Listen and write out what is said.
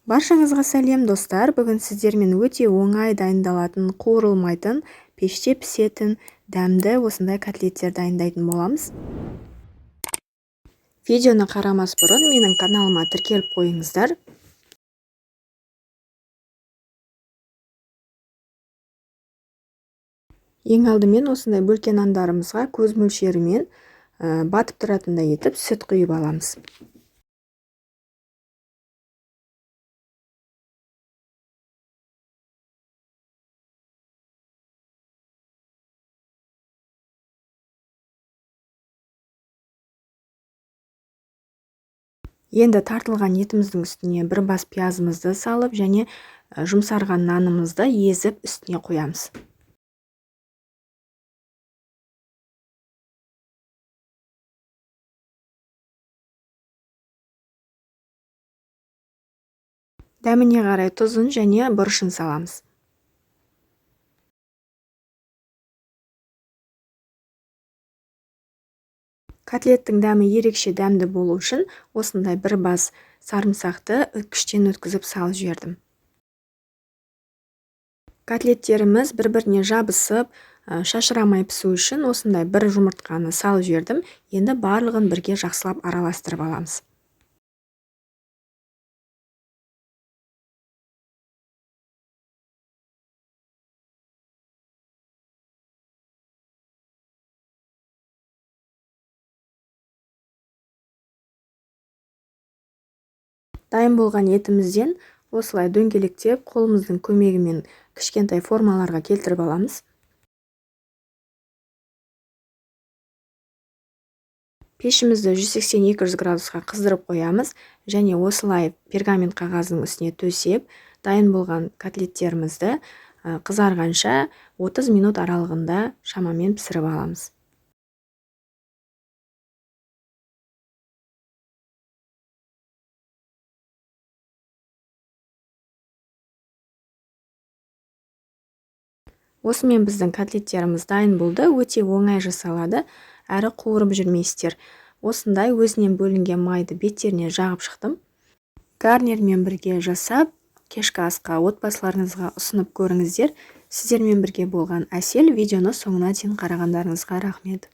Баршаңызға сәлем, достар! Бүгін сіздермен өте оңай дайындалатын, қуырылмайтын, пеште пісетін, дәмді осындай котлеттер дайындайтын боламыз. Видеоны қарамас бұрын менің каналыма тіркеліп қойыңыздар. Ең алдымен осындай бөлке нандарымызға көз мөлшерімен батып тұратындай етіп сүт құйып аламыз. Енді тартылған етіміздің үстіне бір бас пиязымызды салып және жұмсарған нанымызды езіп үстіне қоямыз. Дәміне қарай тұзын және бұрышын саламыз. Котлеттің дәмі ерекше дәмді болу үшін осындай бір бас сарымсақты үткіштен өткізіп салып жібердім. Котлеттеріміз бір-біріне жабысып, шашырамай пісу үшін осындай бір жұмыртқаны салып жібердім. Енді барлығын бірге жақсылап араластырып аламыз. Дайын болған етімізден осылай дөңгелектеп қолымыздың көмегімен кішкентай формаларға келтіріп аламыз. Пешімізді 180-200 градусқа қыздырып қоямыз және осылай пергамент қағазының үстіне төсеп, дайын болған котлеттерімізді қызарғанша 30 минут аралығында шамамен пісіріп аламыз. Осымен біздің котлеттеріміз дайын болды. Өте оңай жасалады, әрі қуырып жүрмейсіздер. Осындай өзінен бөлінген майды беттеріне жағып шықтым. Гарнирмен бірге жасап, кешкі асқа отбасыларыңызға ұсынып көріңіздер. Сіздермен бірге болған Әсел. Видеоны соңына дейін қарағандарыңызға рахмет.